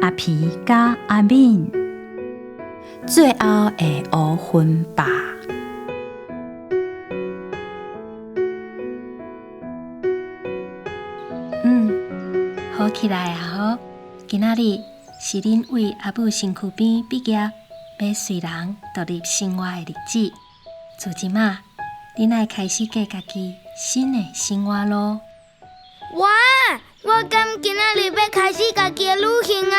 阿皮佮阿敏。最後的烏雲吧。嗯，好起來啊！好，今仔日是恁為阿母身軀邊畢業，欲隨人獨立生活的日子。自這馬，恁愛開始過家己新的生活囉。哇！我敢今仔日欲開始家己的旅行啊！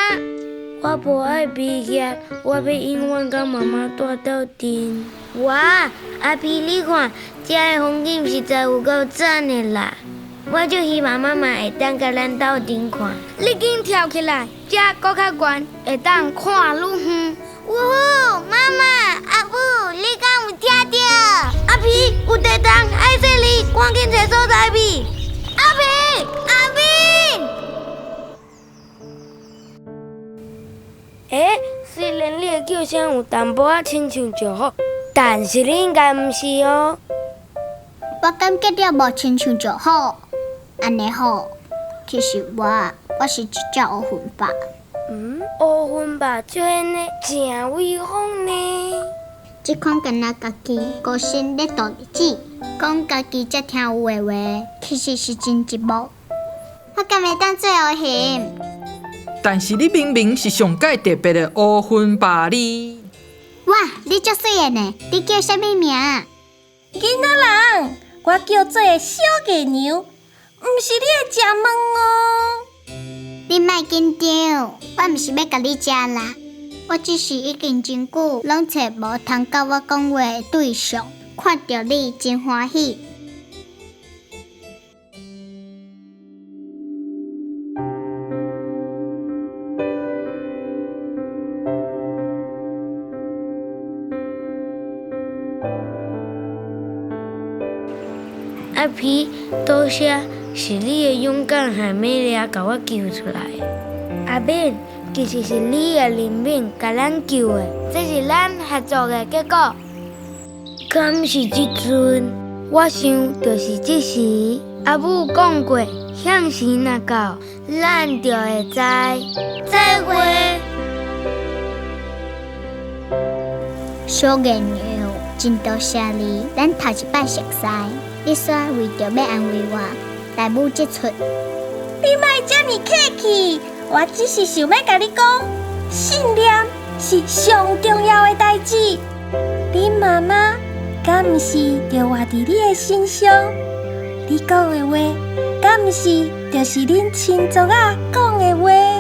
我無愛畢業，我欲永遠佮媽媽蹛鬥陣。哇！阿皮，你看，這个風景實在有夠讚的啦！我就希望媽媽會當佮咱鬥陣看。你緊跳起來，這閣較懸，會當看愈遠。嗚呼！媽媽、阿母，你敢有聽著？阿皮，有地動，愛說你，趕緊揣所在避。阿皮，阿敏。欸，雖然你的叫聲有淡薄仔親像石虎，但是你應該毋是哦。我感覺著無親像石虎，按呢好。其實我，我是一隻烏雲吧。嗯，烏雲吧，就按呢誠威風呢。這款敢若家己孤身咧度日子，講家己才聽有的話，其實是真寂寞。我敢會當做烏雲？但是你明明是上蓋特別的烏雲吧哩。哇，你足媠的呢！你叫啥物名？囡仔人，我叫做小月娘，毋是你會食飯哦。你莫緊張，我毋是欲共你食啦。我只是已經真久攏揣無通佮我講話的對象，看著你真歡喜。阿皮，多謝，是你的勇敢和美麗共我救出來。阿敏，其實是你的靈敏共咱救的，這是咱合作的結果。敢是這陣？我想就是這時。阿母講過，向時若到，咱就會知。再會。小月娘，真多謝你，咱頭一擺熟似，你煞為著欲安慰我，來舞這齣。你莫這麼客氣，我只是想欲共你講，信念是上重要的代誌。恁媽媽敢毋是就活佇你的身上？你講的話，敢毋是就是恁親族仔講的話？